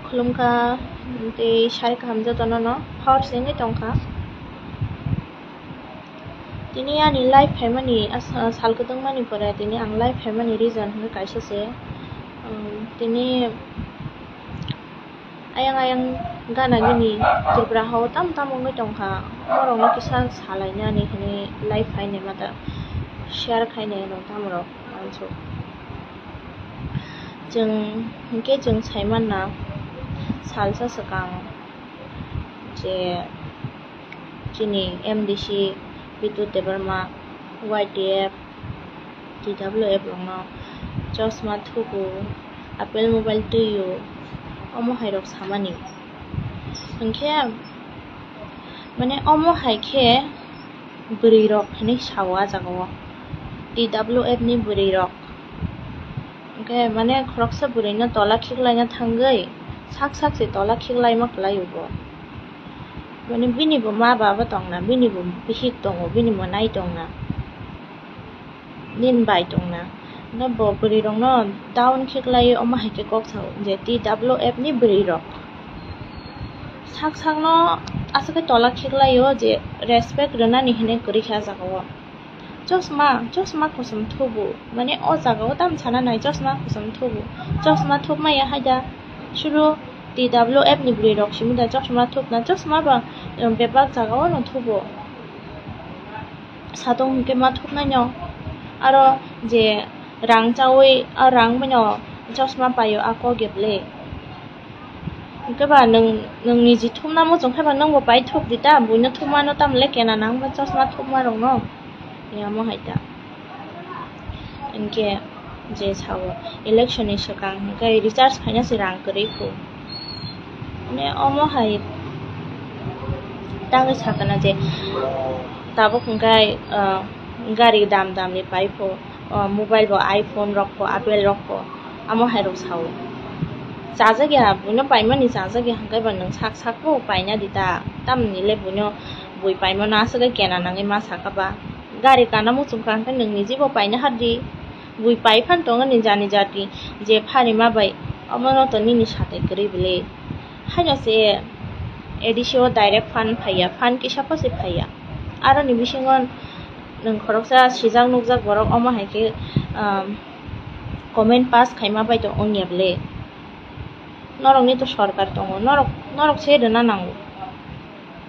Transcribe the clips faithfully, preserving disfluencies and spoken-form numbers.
Khulumkha, tei sari kaham jotono no hor se wngwi tongkha. Tini ani live phaimani, as-, sal kwtwngmani pore tini ang live phaimani reason hwnwi kaisa se, um, tini ayang ayang gana gini Tripura hao tam tam wngwi tongkha, borokno kisa salainani hwnwi live phainai mata share khainai rok tamo rok. Chwng hinkhe chwng saimanna salsa swkang je chini M D C Bidyut Debbarma, Y T F, T W F rokno chosma thugo, apple mobile twio, omo hai rok samani. Hinkhe mane omo hai khe bwrwi rok hinwi sao ah jagao, T W F ni bwrwi rok. Hinkhe mane khoroksa bwrwino tola khiklaina thangwi sak sak se tola khiklaima kwlaio bo. Mane bini bo ma baba tongna, bini bo bihik tongo, bini bo nai tongna, nini bai tongna. Hinkhe bo bwrwi rokno down khiklaio, omo hai khe kok sao je T W F ni bwrwi rok sak sakno aswk khe tola khiklaio je respect rwnani hinwi kwrwi kha jagao. Chosma, chosma kosom thubu. Mane o jagao tam sana nai chosma kosom thubu. Chosma thupmaya haida suru T W F ni bwrwi rok simi da chosma thupna. Chosma ba, um, bebak jagao no thubu. Satung hwnkhe ma thupnai no. Aro je rang chawi, a rang bai no chosma paio a kok ya bwle. Hwnkhe ba nwng, nwng niji thumna muchung khe ba nwng bo pai thup di ta, buino thumano tamo le kena nang ba chosma thupma rokno. Yamo hai ta. Hinkhe je sao election ni swkang hinkhe recharge khaina se rang kwrwi kho. Mane omo hai tangwi sakana je tabuk hinkhe, ah, gari dam dam ni pai pho, ah, mobile bo iPhone rok pho, Apple rok pho. Amo hai rok sao. Chajak ya, buino paimani chajak ya, hwnkhe ba nwng sak sak bo paina di ta. Tamni le buino bui paimano aswk khe kena nangwi ma saka ba. Gari kana muchung kha hwnkhe nwng niji bo paina har di. Bui pai phan tongo ni jani jati je phari ma bai, omo no to nini satai kwrwi bwle. Haino se A D C o direct fund phaiya, fund kisa pho se phaiya. Aroni bisingo nwng khoroksa sijak nukjak borok omo hai khe, um, comment pass khaima bai tong wngya bwle. Norokni to sorkar tongo, norok, norok se rwna nango.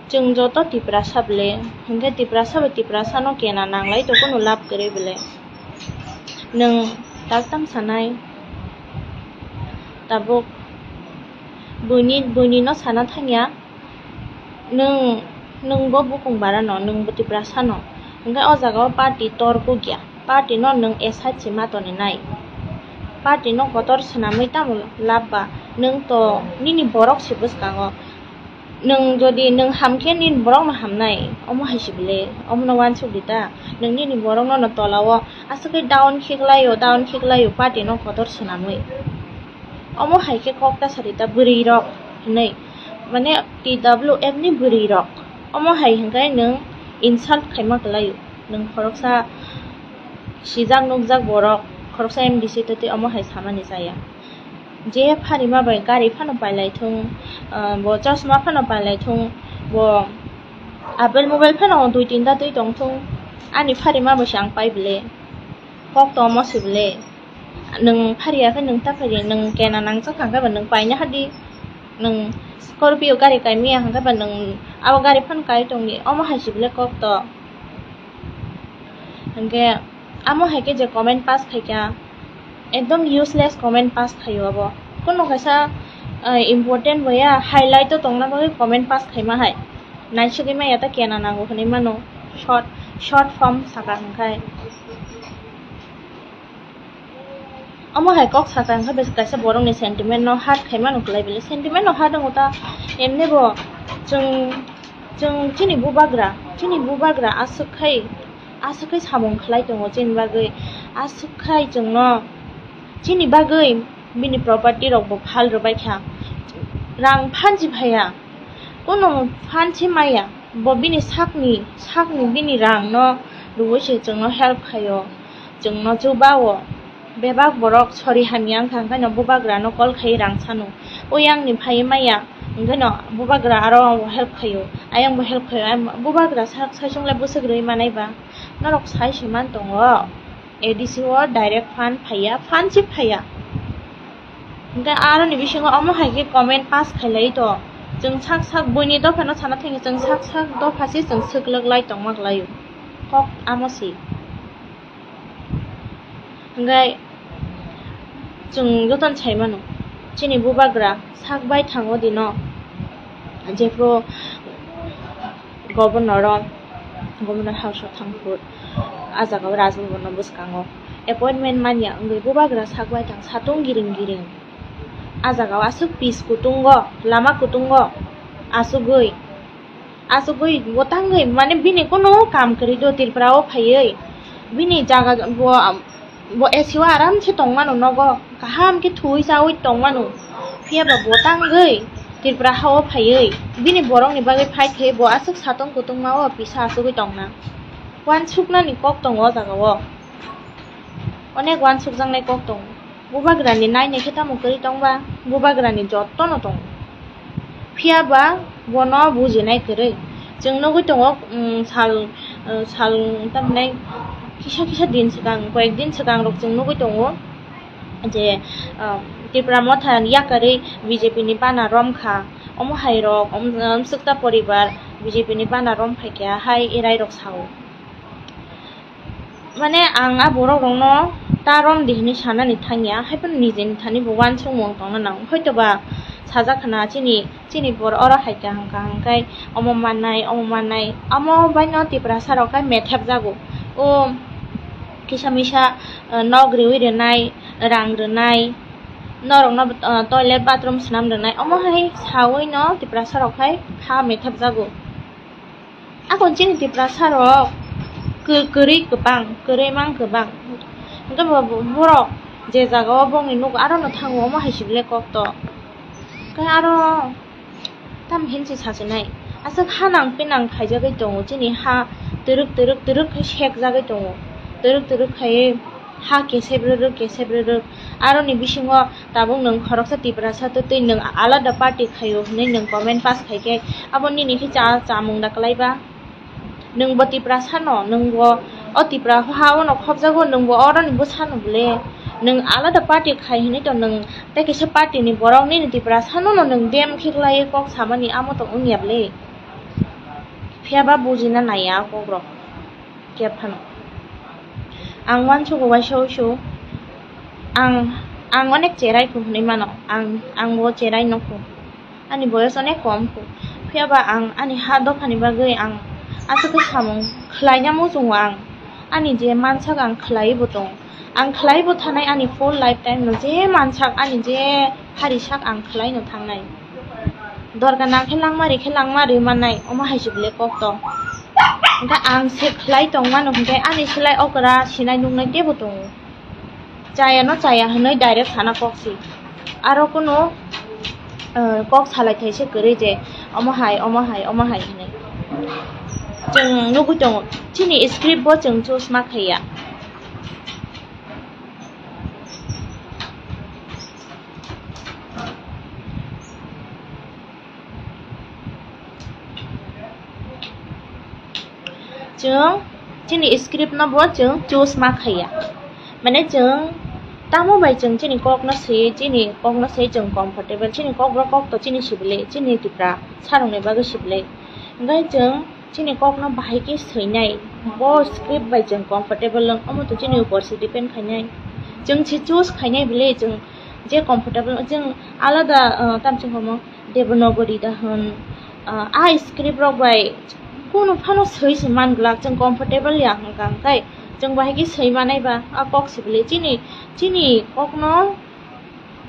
Chwng joto Tiprasa bwle, hinkhe Tiprasa bai Tiprasano kena nanglai to kunu lab kwrwi bwle. Nwng tak tang sanai, tabuk buini, buini no sana thangya. Nwng, nwng bo bukung bara no, nwng bo Tiprasa no. Hinkhe o jaga o party tor kukya. Party no nwng S H se ma toni nai. Party no kotor swnamwi tamo lab ba? Nwng to nini borok se bwskango. Nwng jodi nwng ham khe nini borok no hamnai, omo hai se bwle, omo no uansuk di ta. Nwng nini borok no no tola o aswk khe down khiklai o, down khiklai o party no kotor swnamwi. Omo hai khe kok ta sari ta bwrwi rok hinwi, mane T W F ni bwrwi rok. Omo hai hinkhe nwng insult khaima kwlai o. Nwng khoroksa sijak nukjak borok, khoroksa M D C twi twi omo hai samani chaya. Je phari ma bai gari phano pailai thung, ah, bo chosma phano pailai thung, bo Apple mobile phano dui tinta twi tong thung. Ani phari ma bai se ang pai bwle. Kok to omo se bwle. Nwng phari ya khe nwng ta phari, nwng kena nangchak kha khe ba nwng paina hadi. Nwng Scorpio gari kai maya hwnkhe ba nwng abo gari phano kai tongdi, omo hai se bwle kok to. Hwnkhe amo hai khe je comment pass khai kha, ekdom useless comment pass khaio abo. Kuno kaisa, ah, important bo ya, highlight o tongna bagwi comment pass khaima hai. Naisugwi maya ta kena nango hwnwi mano, short, short form saka hwnkhe. Omo hai kok saka hwnkhe bes kaisa borokni sentiment no hurt khaimano kwlai bile. Sentiment no hurt wngo ta, emni bo chwng, chwng chini bubagra, chini bubagra aswk khai, aswk khai samung khlai tongo chini bagwi, aswk khai chwngno chini bagwi bini property rok bo phal rwbai kha, rang phansi phaiya, kuno phansi maya. Bo bini sakni, sakni bini rangno rwui se chwngno help khaio, chwngno chubao. Bebak borok sori hamya wngkha, hwnkhe no bubagrano call khai rang sano. Oyang ni phai maya, hwnkhe no bubagra aro help khaio, ayang bo help khaio. Bubagra sak saichung le bwswk rwi manai ba, norok sai se man tongo, A D C o direct fund phaiya, fund se phaiya. Hwnkhe aro ni bisingo omo hai khe comment pass khailai to, chwng sak sak buini dopha no sana thangya, chwng sak sak dopha se chwng swklwk lai tongma kwlaio, kok amo se. Hwnkhe chwng jotono sai mano, chini bubagra sak bai thango dino, jephru governor o, governor house o thangphuru, ah jaga o Rajbhavan no bwskango appointment manya wngwi bubagra sak bai thang, satung giring giring, ah jaga o aswk pis kutungo, lama kutungo, asugwi. Asugwi bo tangwi, mane bini kunu kam kwrwi do Tripura o phaiwi. Bini jaga bo, bo A C o aram se tongmano nogo, kaham khe thuwi chawi tongmano. Phiya ba bo tangwi Tripura ha o phaiwi bini borok ni bagwi fight khe bo aswk satung kutung ma o pisa asugwi tongna. Uansuknani kok tongo o jaga o. Onek uansukjaknai kok tongo. Bubagrani nainai khe tamo kwrwi tongba, bubagrani jotono tongo. Phiya ba bono bujinai kwrwi. Chwng nugwi tongo, um, sal, uh, sal tamhinai kisa kisa din swkang, koyek din swkang rok chwng nugwi tongo je, um, Tipra Motha yakarwi B J P ni bana romkha. Omo hai rok, um, um, swkta poribar B J P ni bana rom phaikha hai erai rok sao. Mane ang a borok rokno ta rom di hinwi sanani thangya, haiphano nijeni thani bo uansukmung tongna nango. Hoitoba sajak khna chini, chini borok oro hai kaham kaham khai omo mannai, omo mannai, omo baino Tiprasa rok khai methep jago. O kisa misa, eh, nok riwi rwnai, rang rwnai, norokno, eh, toilet bathroom swnam rwnai, omo hai sawi no Tiprasa rok khai kha methep jago. Akon chini Tiprasa rok kw-, kwrwi kwbang, kwrwi mang kwbang. Hwnkhe bo, bo, borok je jaga o bongni nuk aro no thango, omo hai se belai kok to. Khe aro tam hinsi sasinai. Aswk ha nang pinang khaijagwi tongo, chini ha twrwk twrwk twrwk khe sekjagwi tongo. Twrwk twrwk khaiwi ha kesep rwrwk, kesep rwrwk. Aroni bisingo tabuk nwng khoroksa Tiprasa twi twi nwng alada party khaio hwnwi nwng comment pass khaikhe abo nini khe cha-, chamung da kwlaiba? Nwng bo Tiprasa no, nwng bo o Tipra ha o no khopjago, nwng bo oroni bwsa no bwle. Nwng alada party khai hwnwi to nwng tei kaisa party ni borok nini Tiprasa no no nwng dem khe kwlaiwi kok samani amo to wngya bwle. Phiya ba bujina naiya kok rok. Khe phano. Ang uansukgo uaisa uisu. Ang, ang onek cherai kho hwnwi mano. Ang, ang bo cherai no kho. Ani boyos onek kom kho. Phiya ba ang ani ha dophani bagwi ang aswk khe samung khlaina muchungo ang. Ani je mansak ang khlaiwi bo tongo. Ang khlaiwi bo thanai ani full lifetime no je mansak ani je hari sak ang khlai no thangnai. Dorkar nang khe langma ri khe langma ri mannai, omo hai se belai kok to. Hwnkhe ang se khlai tongmano hwnkhe ani slai okra sinai nuknai teibo tongo. Chaya no chaya hwnwi direct sana kok si. Aro kunu, eh, kok salai thai se kwrwi je omo hai, omo hai, omo hai hwnwi. Chwng nugwi tongo, chini script bo chwng choose ma khaiya. Chwng chini script no bo chwng choose ma khaiya. Mane chwng tamo bai chwng chini kok no swi, chini kok no swi chwng comfortable. Chini kok bo kok to chini sibili, chini Tipra sarok ni bagwi sibili. Hwnkhe chwng chini kok no bahai khe swinai, bo script bai chwng comfortable wng, omo to chini upor se depend khainai. Chwng se choose khainai bile chwng je comfortable, chwng alada, ah, tamchwng homo Devanagari da hwn, ah, a script rok bai kunu phano swi se man glak, chwng comfortable ya hwnkha hwnkhe chwng bahai khe swi manai ba a kok se bile chini, chini kok no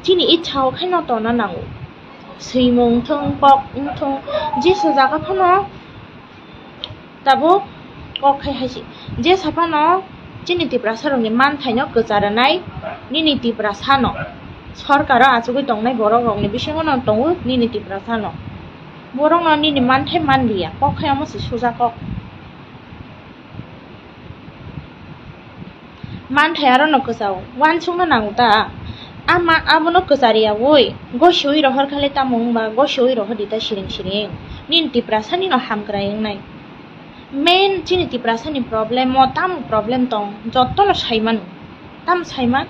chini ichha o khe no tona nango. Swimung wngthung, kok wngthung, jesa jaga phano tabuk kok khai hai se. Jesa phano chini Tiprasa rokni manthai no kwcha rwnai nini Tiprasa no. Sorkar o achugwi tongnai borok rokni bisingo no tongo nini Tiprasa no. Borok no nini manthai man liya, kok khai omo se suja kok. Manthai aro no kwchao, uansukna nango ta. Ama abono kwchariyaui gosiui rohor khale tamo wngba gosiui rohor dita siring siring. Nini Tiprasani no hamkrai wngnai. Main chini Tiprasani problem o tamo problem tong jotono saimano. Tamo saiman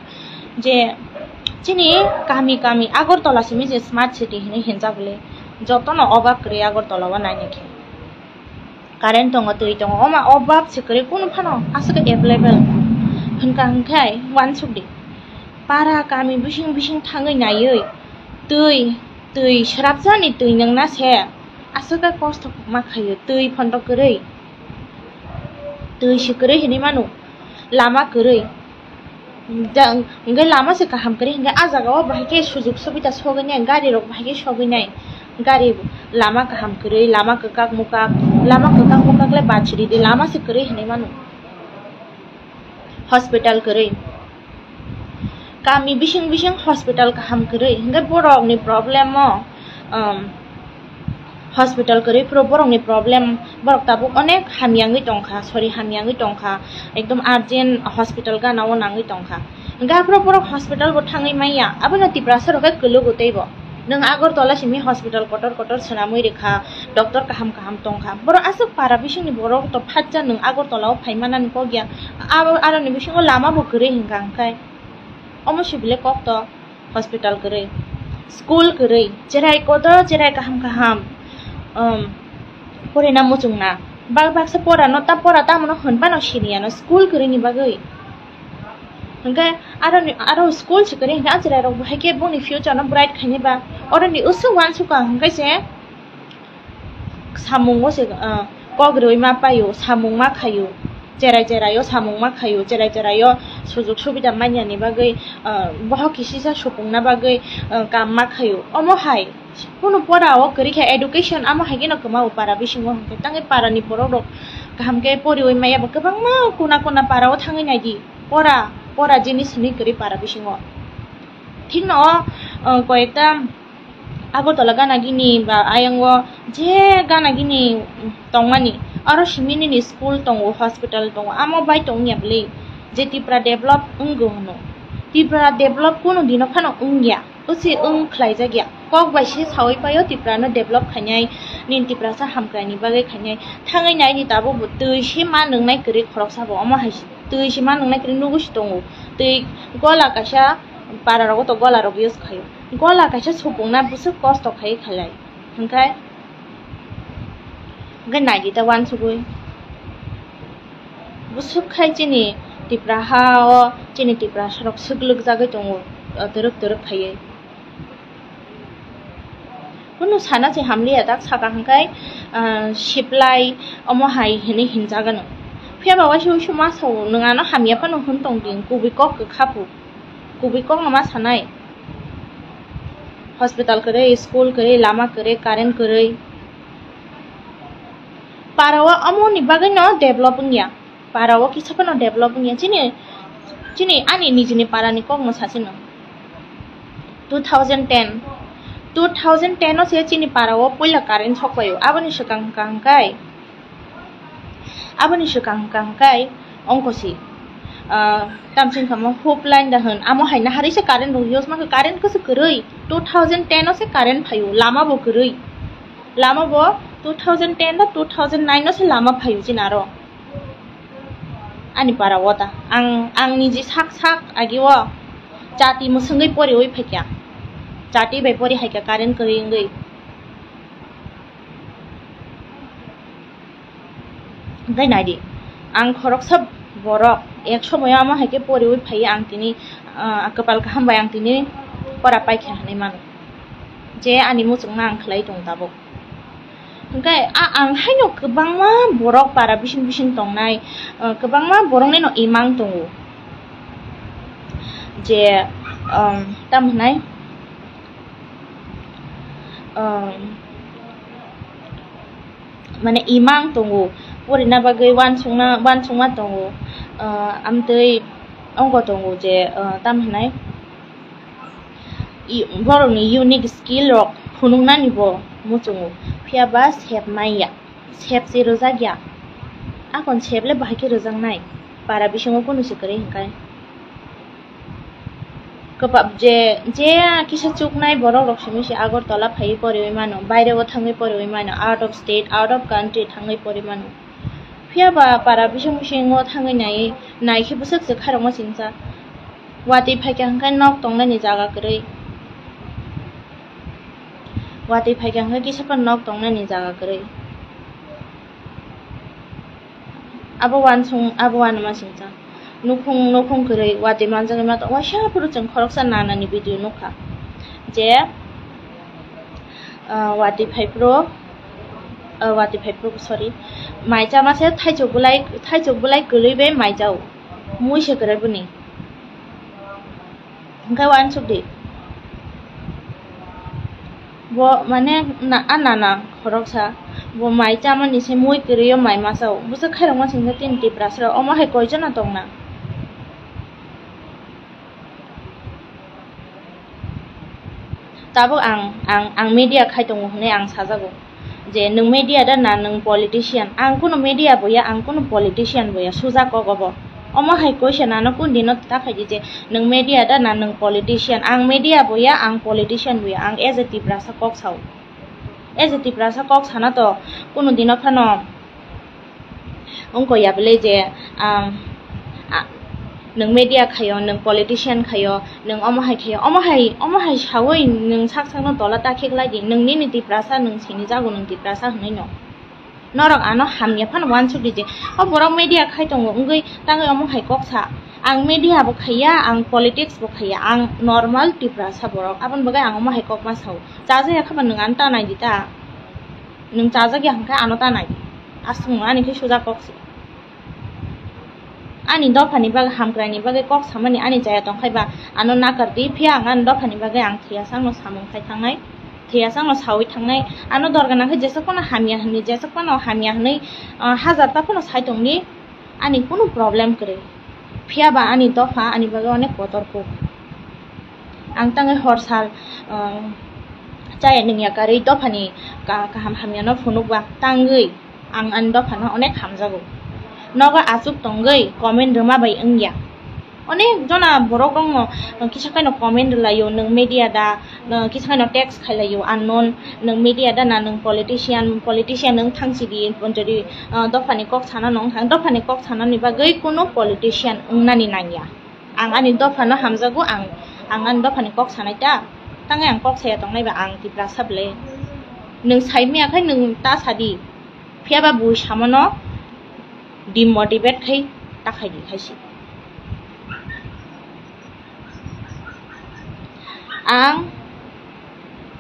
je chini kami kami Agartala simi je smart city hinui hinjak le jotono obab kwrwi Agartala o nainai khe. Current tongo, twi tongo, oma obab se kwrwi kunu phano aswk available. Hwnka hwnkhe uansuk di. Para kami bising bising thangwi naiwi twi, twi srapjani twi nwngna se aswk khe kosto ma khaio, twi photo kwrwi. Twi se kwrwi hinwi mano, lama kwrwi. Hwnkhe lama se kaham kwrwi hwnkhe ah jaga o bahai khe sujug subida sogwi nai, gari rok bahai khe sogwi nai, gari lama kaham kwrwi, lama kwkak mukak, lama kwkak mukak le bachiri di, lama se kwrwi hinwi mano, hospital kwrwi. Kami bising bising hospital kaham kwrwi hwnkhe borok ni problem o, um, hospital kwrwi phuru borok ni problem, borok tabuk onek hamya wngwi tongkha, sorry, hamya wngwi tongkha, ekdom urgent hospital gana o nangwi tongkha. Hwnkhe aphuru borok hospital bo thangwi manya, abono Tiprasa rok khe kwlwgo teibo. Nwng Agartala simi hospital kotor kotor swnamwi rwkha, doctor kaham kaham tongkha. Borok aswk para bisingni borok to phatsa nwng Agartala o phai manani kok ya. Abo aroni bisingo lama bo kwrwi hwnkha hwnkhe. Omo sibile kok to hospital kwrwi, school kwrwi, cherai kotor cherai kaham kaham, um, porina muchungna. Bak baksa pora no ta pora tamo no hwnba no siniya no school kwrwi ni bagwi. Hwnkhe aro ni, aro school se kwrwi hwnkhe ah cherai rok bo hai khe boni future no bright khainai ba oro ni usuk uansukha hwnkhe se samung o se, ah, kok rwi ma paio, samung ma khaio, cherai cherai o samung ma khaio, cherai cherai o sujug subida manya ni bagwi, ah, bohok kisisa supung na bagwi, ah, kam ma khaio. Omo hai kunu pora o kwrwi khe education amo hai kheno kwma o para bisingo hwnkhe tangwi para ni borok rok kaham khe poriwi maya bo kwbangma kuna kuna para o thangwi nai di. Pora, pora jinis hinwi kwrwi para bisingo. Thikno o, o, koyekta Agartala gana gini ba ayongo je gana gini tongmani, aro simi nini school tongo, hospital tongo, amo bai tongya bwle je Tripura develop wngwi hwno. Tripura develop kunu dino phano wngya. Usi wng khlaijakya. Kok bai se sawi paio Tripura no develop khainai, nini Tiprasa hamkrai ni bagwi khainai. Thangwi nai di tabuk bo twi se ma nwngnai kwrwi khoroksa bo omo hai se. Twi se ma nwngnai kwrwi nugo se tongo. Twi gola kaisa para rogo to gola rok use khaio. Gola kaisa supung na bwswk kosto khai khalai. Hwnkhe Hwnkhe nai di ta uansugwi. Bwswk khai chini Tipra ha o, chini Tiprasa rok swk lwkjagwi tongo, twrwk twrwk khaiwi. Kunu sana se hamliya tak saka hwnkhe, ah, siplai omo hai hinwi hinjagano. Phiya ba waisa uisu ma sao, nwng ano hamya phano hwn tong di, kubui kok kwkha phu. Kubui kokno ma sanai. Hospital kwrwi, school kwrwi, lama kwrwi, current kwrwi. Para o amoni bagwi no develop wngya. Para o kisa phano develop wngya. Chini, chini ani nijini para ni kokno sasi no. Two thousand ten, two thousand ten o se chini para o puila current sok pai o. Aboni swkang hwnkha hwnkhe Aboni swkang hwnkha hwnkhe ongkosi, ah, tamsing kamo hoop line da hwn, amo hai naharwi se current rok use mankha, current khe se kwrwi, two thousand ten o se current phaio, lama bo kwrwi, lama bo two thousand ten da two thousand nine o se lama phaio chini aro. Ani para o ta, ang, ang niji sak sak agi o chati mwswngwi poriwi phaikha, chati bai pori haikha current kwrwi wngwi. Hwnkhe nai di, ang khoroksa borok ek somoyo amo hai khe poriwi phaiwi ang tini, ah, kwpal kaham bai ang tini pora paikha hinwi mano, je ani muchungma ang khlai tongo tabuk. Hwnkhe a, ang haino kwbangma borok para bising bising tongnai, ah, kwbangma borokni no imang tongo, je, um, tamo hwnai, um, mane imang tongo, porina bagwi uansukna, uansukma tongo, ah, amtwi ongko tongo je, ah, tamo hwnai, i-, borokni unique skill rok phunuknani bo muchungo, phiya ba sep manya, sep se rwjak ya, akon sep le bahai khe rwjaknai, para bisingo kunu se kwrwi hwnkhe. Kwpap je, je kisa chuknai borok rok simi se Agartala phaiwi poriwi mano, baire o thangwi poriwi mano, out of state, out of country thangwi pori mano. Phiya ba para bising bisingo thangwi nai, nai khe bwswk se khairokma singcha. Watwi phaikha hwnkhe nok tongnani jaga kwrwi. Watwi phaikha hwnkhe kisa phano nok tongnani jaga kwrwi. Abo uansong, abo uanama singcha. Nukhung, nukhung kwrwi watwi manjagwi ma tongo. Waisa phuru chwng khoroksa nanani video nukha. Je, ah, watwi phaiphuru, ah, watwi phaiphuru, sorry. Mai chama se thaichuk bulai, thaichuk bulai kwlwi bai mai chao. Mui se kwrwi bini. Hwnkhe uansuk di. Bo mane na, a nana khoroksa. Bo mai chamani se mui kwrwi o mai masa o. Bwswk khairokma singkhe tini Tiprasa rok. Omo hai koichana tongna? Tabuk ang, ang, ang media khai tongo hwnwi ang sajago. Je nwng media da na nwng politician? Ang kunu media bo ya, ang kunu politician bo ya, suja kok obo. Omo hai question ano kun dino ta phaidi je nwng media da na nwng politician? Ang media bo ya, ang politician bo ya, ang as a Tiprasa kok sao. As a Tiprasa kok sana to kunu dino phano wngkha ya bwle je, um, a, nwng media khaio, nwng politician khaio, nwng omo hai khaio, omo hai, omo hai saui nwng sak sakno tola ta kheklai di, nwng nini Tiprasa, nwng sini jago nwng Tiprasa hwnwi no. Norok ano hamya phano uansuk di je, o borok media khai tongo wngwi tangwi omo hai kok sa. Ang media bo khaiya, ang politics bo khaiya, ang normal Tiprasa borok, aboni bagwi ang omo hai kok ma sao. Chajaya khe ba nwng ano ta nai di ta. Nwng chajak ya hwnkhe ano ta nai. Aswk nwng ani khe suja kok se. Ani dophani bagwi, hamkraini bagwi kok samani ani chaya tongkhai ba ano nakar di, phiya ang ani dophani bagwi ang thwiya sakno samung khai thangnai, thwiya sakno saui thangnai. Ano dorga nangkhe jeswk phano hamya hwnwi, jeswk phano hamya hwnwi, ah, hajar ta phano sai tongdi, ani kunu problem kwrwi. Phiya ba ani dopha ani bagwi onek kotor kuk. Ang tangwi hor sal, um, chaya nungya karwi dophani ka-, kaham hamyano phunukba tangwi ang ani dophano onek hamjago. Nogo achuk tongwi comment rwma bai wngya. Onek jona borok rokno kisa khaino comment rwlaio, nwng media da, nwng kisa khaino text khailaio, unknown, nwng media da na nwng politician, politician nwng thangsi di, jodi, uh, dophani kok sana nwng thang, dophani kok sanani bagwi kunu politician wngnani nangya. Ang ani dophano hamjago, ang, ang ani dophani kok sanai ta. Tangwi ang kok saya tongnai ba ang Tiprasa bwle. Nwng saimaya khai nwng ta sadi. Phiya ba bui samano demotivate khai ta khai di khai si. Ang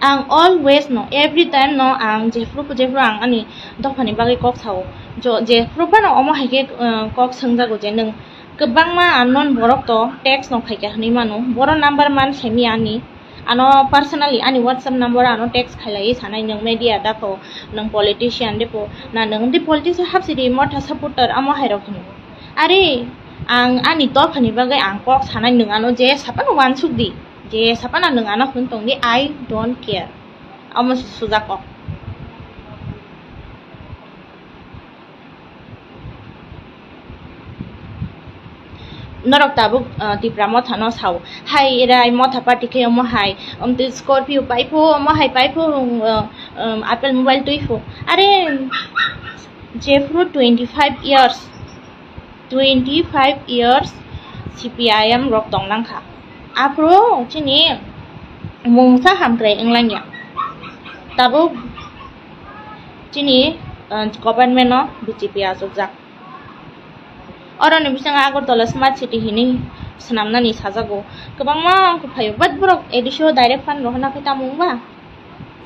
Ang always no, every time no, ang jephru jephru ang ani dophani bagwi kok sao. Jo-, jephru phano omo hai khe, uh, kok swngjago je nwng kwbangma unknown borok to text no khaikha hwnwi mano. Boro number man semi ani. Ano personally ani WhatsApp number ano text khailaiwi sanai nwng media da pho, nwng politician de pho, na nwng de politician hapsi di motha supporter amo hai rok hwnwi. Are ang ani dophani bagwi ang kok sanai nwng ano je saphano uansuk di. Je saphano nwng ano hwn tong di, I don't care. Amo se suja kok. Norok tabuk, uh, Tipra Motha no sao. Hai erai Motha party khe omo hai. Omtwi Scorpio paiphu, omo hai paiphu, uh, um, Apple mobile tuiphu. Are jephru twenty five years. Twenty five years C P I M rok tong nang kha. Aphuru chini mungsa hamkrai wng lang ya. Tabuk chini, uh, government no B J P achukjak. Oroni bisingo Agartala Smart City hinwi swnamnani sajago. Kwbangma wngkha phaio, but borok A D C o direct fund rohorna khe tamo wngba?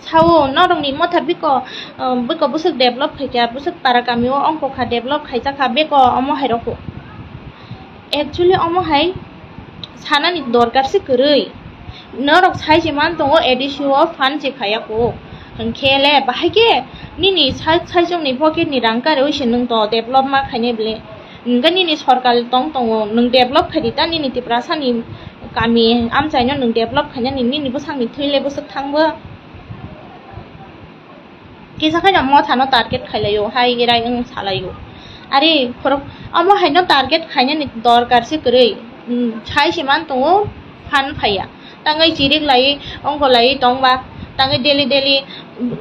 Sao, norokni motha biko, um, biko bwswk develop khaikha, bwswk para kamio ongkha develop khaijakha, beko omo hai rokho. Actually omo hai sanani dorkar se kwrwi. Norok sai se man tongo A D C o fund se khaiya kho. Hwnkhe le bahai khe nini sai, saichungni pocket ni rang karwi se nwng to develop ma khainai bwle. Hwnkhe nini sorkar tong tongo, nwng develop khaidi ta nini Tiprasani kami amchaino nwng develop khainani nini bwsakni thwi le bwswk thangbo. Kisa khaino mothano target khailaio, hai erai wng salaio. Are khorok omo haino target khainani dorkar se kwrwi. Hmm, sai se man tongo, Phan phaiya. Tangwi chirik lai, ongko lai tongba. Tangwi daily daily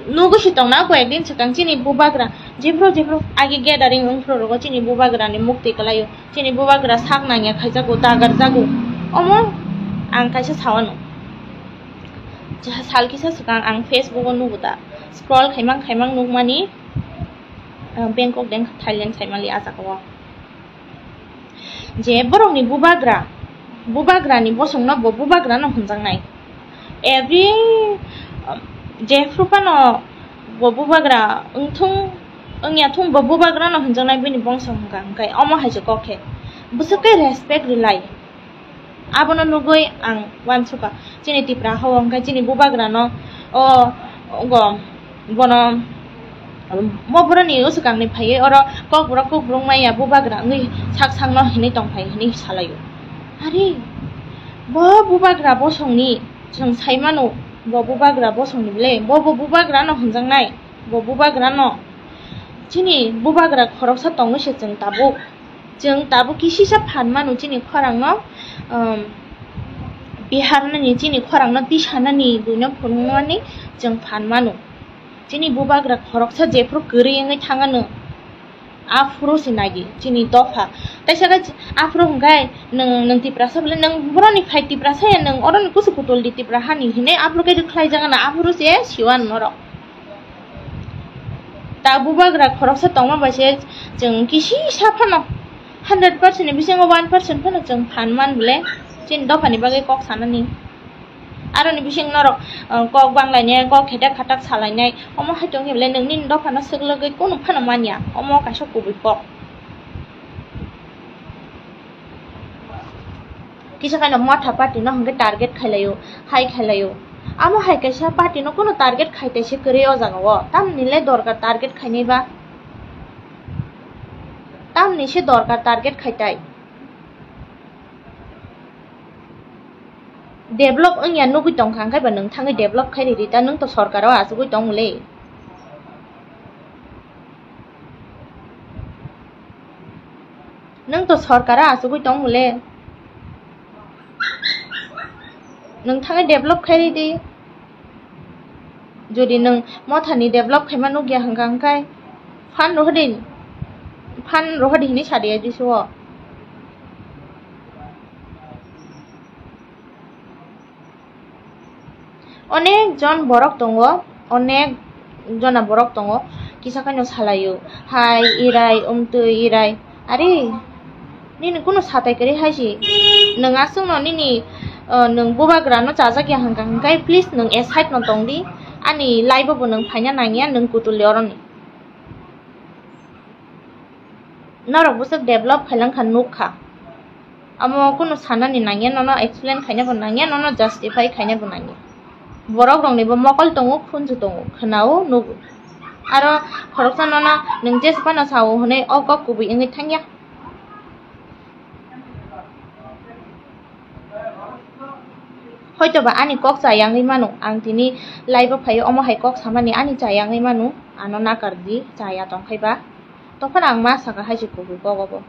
nugo si tongna ko ekdin swkang chini bubagra. Jephru jephru agi gathering ongphru rogo chini bubagra ni mukti kwlaio. Chini bubagra sak nangya khaijago, dagar jago. Omo ang kaisa sawano. Sal kisa swkang ang Facebook o nugo da. Scroll khaimang khaimang nukmani, ah, Bangkok deng Thailand saimali ah jaga o. Je borokni bubagra, bubagrani bosongno bo bubagrano hwnjaknai. Every, um, jephru phano bo bubagra wngthung, wngya thung bo bubagrano hwnjaknai bini bongso hwnkha hwnkhe omo hai se kok khe. Bwswk khe respect rwlai. Abono nugwi ang uansukha, chini Tipra hao hwnkhe chini bubagrano o, ogo, bono, mo boroni usukangni phaiwi oro kokborok kokborok maya bubagra wngwi sak sakno hinwi tongphai hinwi salaio. Are, bo bubagra bosongni, chwng saimano, bo bubagra bosongni bwle, bo bo bubagrano hwnjaknai, bo bubagrano. Chini bubagra khoroksa tongwi se chwng tabuk. Chwng tabuk kisisa phan mano chini khorangno, um, biharnani chini khorangno tisanani buino phunuknani chwng phan mano. Chini bubagra khoroksa jephru kwrwi wngwi thangano, aphuru se nagi chini dopha. Taisa khe aphuru hwnkhe nwng, nwng Tiprasa bole, nwng boroni phai Tiprasa ya, nwng oroni kusu kutul di Tipra hani hinwi aphuru khe rwkhlai jagana, aphuru se siwan norok. Ta bubagra khoroksa tongma bai se chwng kisisa phano hundred percent ni bisingo one percent phano chwng phan man bole chini dophani bagwi kok sanani. Aroni bising norok, uh, kok banglainai, kok khetak khatak salainai, omo hai tongya bole nwng nini dophano swklwgwi kunu phano manya, omo kaisa kubui kok. Kisa khaino motha party no hwnkhe target khailaio, hai khailaio. Amo hai kaisa party no kunu target khaitai se kwrwi o jaga o. Tamni le dorkar target khainai ba? Tamni se dorkar target khaitai? Develop wngya nugwi tongkha, hwnkhe ba nwng thangwi develop khai ridi ta, nwng to sorkar o achugwi tong le. Nwng to sorkar o achugwi tong mole. Nwng thangwi develop khai ridi. Jodi nwng mothani develop khaima nukya hwnkha hwnkhe phan rohordi, phan rohordi hinwi sadi A D C o. Onek jon borok tongo, onek jona borok tongo, kisa khaino salaio, hai irai, umtwi irai, ari nini kunu satai kwrwi hai si, nwng aswkno nini, uh, nwng bubagrano chajakya hwnkha hwnkhe, please nwng aside no tongdi, ani live o bo nwng phaina nangya, nwng kutulli oroni. Norok bwswk develop khailangkha nukha. Amo kunu sanani nangya, nono explain khaina bo nangya, nono justify khaina bo nangya. Borok rokni bo mokol tongo, khunju tongo, khwnao, nugo. Aro khoroksa nono nwng jesphano sao hwnwi o kok kubui wngwi thangya. Hoito ba ani kok chayangwi mano, ang tini live o phaio, omo hai kok samani ani chayangwi mano, ano nakar di, chaya tongkhai ba. Tophano ang ma saka hai se kubui kok obo.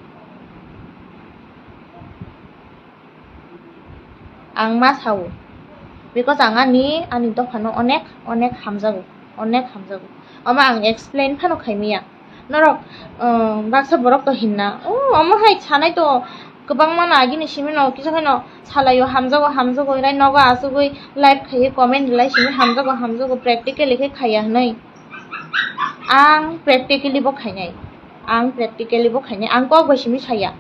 Ang ma sao, because ang ani, ani dophano onek, onek hamjago, onek hamjago. Omo ang explain phano khaimiya. Norok, um, baksa borok to hinna, "Oh, omo hai sanai to kwbangma no agini simi no kisa khaino salaio, hamjago, hamjago," hinai nogo achugwi live khaiwi comment rwlai simi, "Hamjago, hamjago, practically khe khaiya," hinwi. Ang practically bo khainai, ang practically bo khainai, ang kok bai simi saya.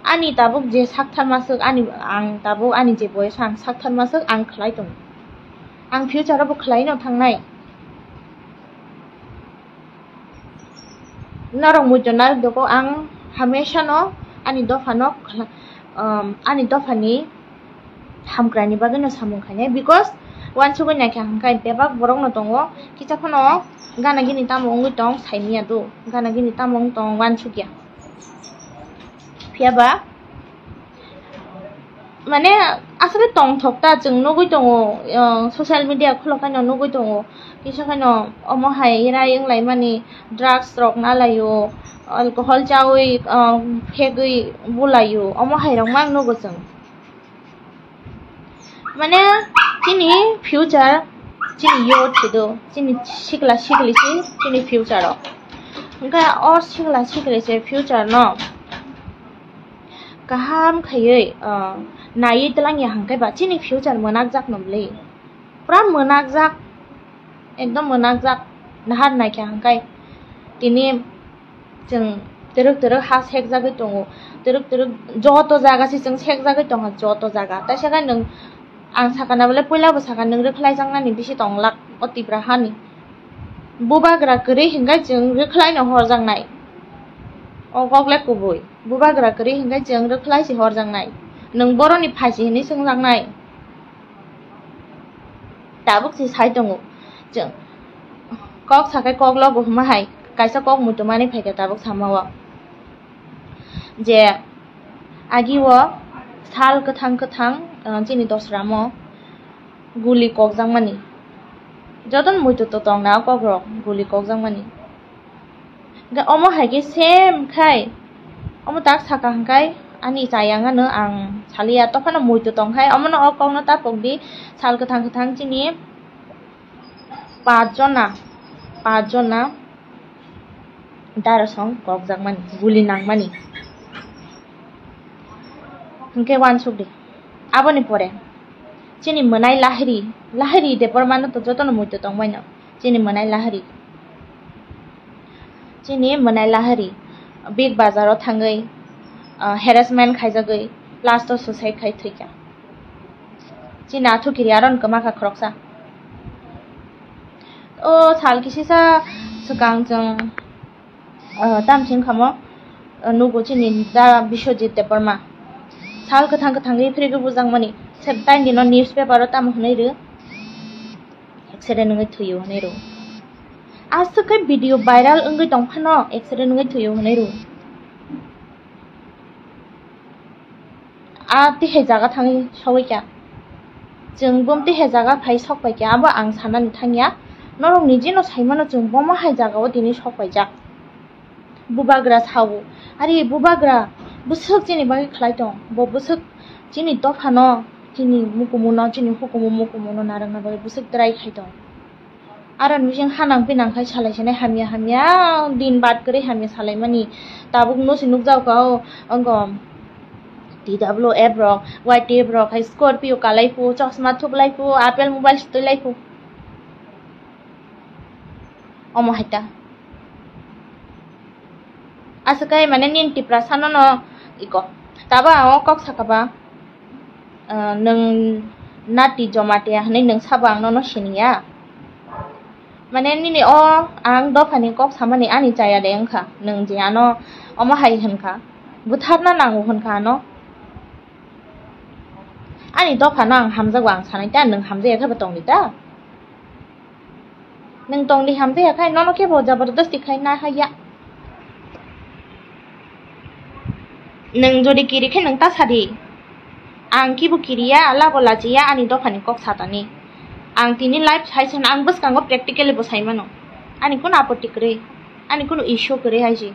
Ani tabuk je saktharma swk, ani, ang tabuk ani je boyes ang saktharma swk, ang khlai tongo. Ang future o bo khlai no thangnai. Norok muitu narwk dogo, ang hamesa no ani dopha no khla-, um, ani dopha ni hamkrai ni bagwi no samung khainai, because uansugwi naikha hwnkhe bebak borok no tongo, kisa phano gana gini tamo wngwi tong saimanya do, gana gini tamo wng tong uansukya. Phiya ba mane aswk tongthok ta, chwng nugwi tongo, uh, social media khulok haino nugwi tongo, kisa khaino omo hai rai wnglaimani, drugs rok nalaio, alcohol chawi, uh, phegwi bulaio, omo hai rok mang nugo chwng. Mane chini future, chini youth se do, chini sikla sikli se chini future o. Hwnkhe o sikla sikli se future no kaham khaiwi, ah, naiwi twlangya hwnkhe ba chini future mwnakjak no bwlwi. Pura mwnakjak, ekdom mwnakjak, nahar naikha hwnkhe tini chwng twrwk twrwk ha sekjagwi tongo, twrwk twrwk joto jaga se chwng sekjagwi tongkha, joto jaga. Taisa khe nwng, ang sakha na bole, puila bo sakha, nwng rwkhlaijaknani bisi tonglak o Tipra hani. Bubagra kwrwi hwnkhe chwng rwkhlaino horjaknai. O kok le kubui. Bubagra kwrwi hwnkhe chwng rwkhlai se horjaknai. Nwng boroni phaisi hinwi swngjaknai. Tabuk se sai tongo. Chwng kok sakai kok logo hwnma hai kaisa kok muitu manwi phaikha tabuk samao. Je agi o sal kwthang kwthang, ah, chini dosramo guli kokjakmani. Jotono muitu to tongna o kokrok guli kokjakmani. Hwnkhe omo hai khe same khai omo tak saka hwnkhe ani chayang ano ang saliya, tophano muitu tongkhai omono o kokno ta pokdi sal kwthang kwthang chini. Pachjona, pachjona darasong kokjakmani, guli nangmani. Hwnkhe uansukdi. Aboni pore chini mwnai Lahiri, Lahiri Debbarmano to jotono muitu tongbaino. Chini mwnai Lahiri, chini mwnai Lahiri Big Bazar o thangwi, ah, harassment khaijagwi last o suicide khai thwikha. Chini athukiri aron kwma kha khoroksa. O sal kisisa swkang chwng, ah, tamsing khamo, ah, nugo chini da Biswajit Debbarma. Sal kwthang kwthangwi phirigwi bujakmani. Se-, tai dino newspaper o tamo hwnwi rw. Accident wngwi thwio hwnwi rw. Aswk khe video viral wngwi tong phano accident wngwi thwio hwnwi rw. A tihai jaga thangwi sogwi kha. Chwng bum tihai jaga phai sok pai kha, abo ang sanani thangya. Norok ni jino sai mano chwng bomo hai jaga o tini sok paijak. Bubagra sao, ari bubagra bwswk chini bagwi khlai tong, bo bwswk chini dophano, chini mukumuno, chini hukumu mukumuno narwkna bagwi bwswk try khai tong. Aro ni bising hanang pinang khai salai sinai hamya hamya din bad kwrwi hamya salaimani. Tabuk no se nukjak kha o, ongko T W F rok, Y T F rok hai Scorpio kalai phu, chosma thuklai phu, Apple mobile sutwi lai phu. Omo hai ta. Aswk khe mane nini Tiprasa no no iko. Tabo ang o kok saka ba, ah, nwng nati jomati ya hwnwi nwng sabo ang nono siniya. Mane nini o ang dophani kok samani ani chaya de wngkha. Nwng je ano omo hai hwnkha. Butharna nango hwnkha ano. Ani dophano ang hamjago ang sanai ta, nwng hamjaya khe bo tongdi ta. Nwng tongdi hamjaya khai nono kebo jabardasti khai na haiya. Nwng jodi kiri khe nwng ta sadi. Ang kibo kiriya, labo lachiya, ani dophani kok satani. Ang tini live sai san, ang bwskango practically bo sai mano. Ani kuno apatti kwrwi, ani kuno issue kwrwi hai se.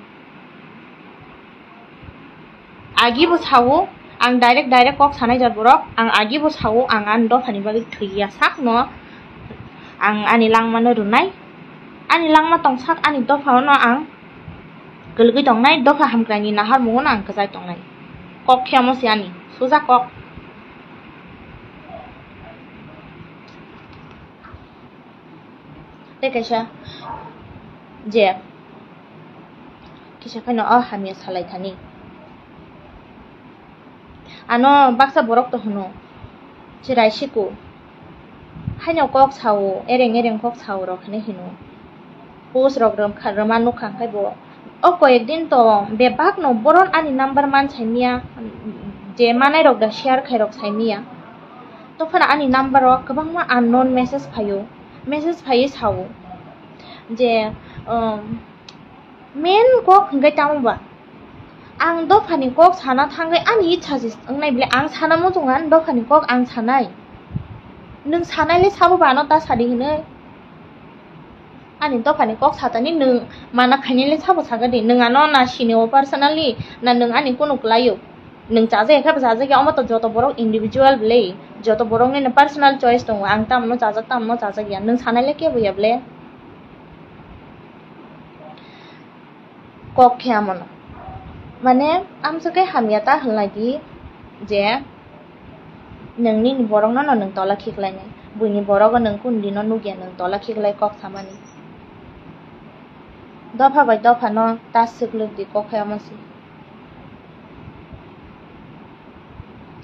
Agi bo sao, ang direct direct kok sanai jar borok, ang agi bo sao, ang ani dophani bagwi thwiya sakno, ang ani langmano rwnai, ani langma tongsak ani dophano ang kwlwgwi tongnai, dopha hamkraini naharmungono ang kwchai tongnai, kok khe omo se ani suja kok. Tei kaisa je kisa phano o hamya salai thani. Ano baksa borok to hwno, chirai siku. Haino kok sao, ereng ereng kok sao rok hinwi hino. Post rok rwmkha, rwma nukha khai bo. O koyek din to bebak no boron ani number man sai miya, je manai rok da share khai rok sai miya. Tophano ani number o kwbangma unknown message phaio, message phaiwi sao je, um, main kok hwnkhe tamo ba ang dophani kok sana thangwi ani itsa se wngnai bile, ang sana muchungo ani dophani kok ang sanai. Nwng sanai le sabo ba ano ta sadi hinwi. Ani dophani kok satani nwng mana khainai le sabo sakadi, nwng ano na sinio personally, na nwng ani kunu kwlaio. Nwng chajak ya khe bo chajak ya, omo to joto borok individual bwle, joto borokni personal choice tongo, ang tamno chajak, tamno chajak ya, nwng sanai le kebo ya bwle. Kok khe amono, mane, amswk khe hamya ta hwnlai di je nwng nini borokno no nwng tola khiklainai, buini borogo nwng kundino nukya nwng tola khiklai kok samani. Dopha bai dophano ta swklwk di kok khe omo se.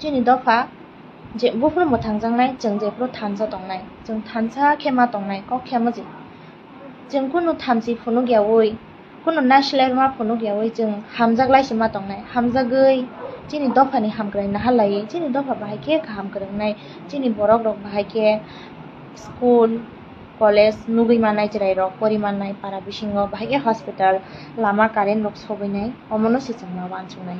Chini dopha je buphuru mwthangjaknai, chwng jephuru thansa tongnai, chwng thansa khe ma tongnai, kok khe omo se. Chwng kunu thamchi phunuk yaui, kunu naislerma phunuk yaui chwng hamjak lai se ma tongnai, hamjagwi chini dophani hamkrai naharlaiwi, chini dopha bahai khe kaham kwrwngnai, chini borok rok bahai khe school, college nugwi mannai, chwrai rok pori mannai, para bisingo bahai khe hospital, lama current rok sogwi nai, omono se chwng ma uansuknai.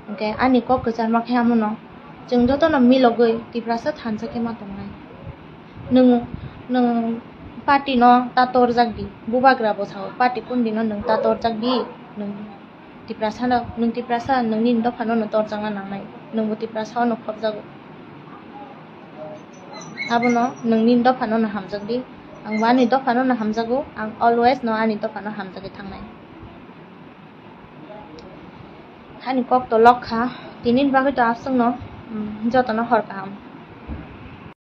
Hwnkhe ani kok kwcharma khe amono, chwng jotono milogwi Tiprasa thansa khe ma tongnai. Nwng, nwng party no ta torjak di, bubagra bo sao party kundino nwng ta torjak di, nwng Tiprasa no, nwng Tiprasa nwng nini dophano no torjakna nangnai, nwngbo Tiprasa o no khopjago. Abono nwng nini dophano no hamjak di, ang bo ani dophano no hamjago, ang always no ani dophano hamjagwi thangnai. Hani kok to lok kha, tini ni bagwi to aswk no, mm, jotono hor kaham.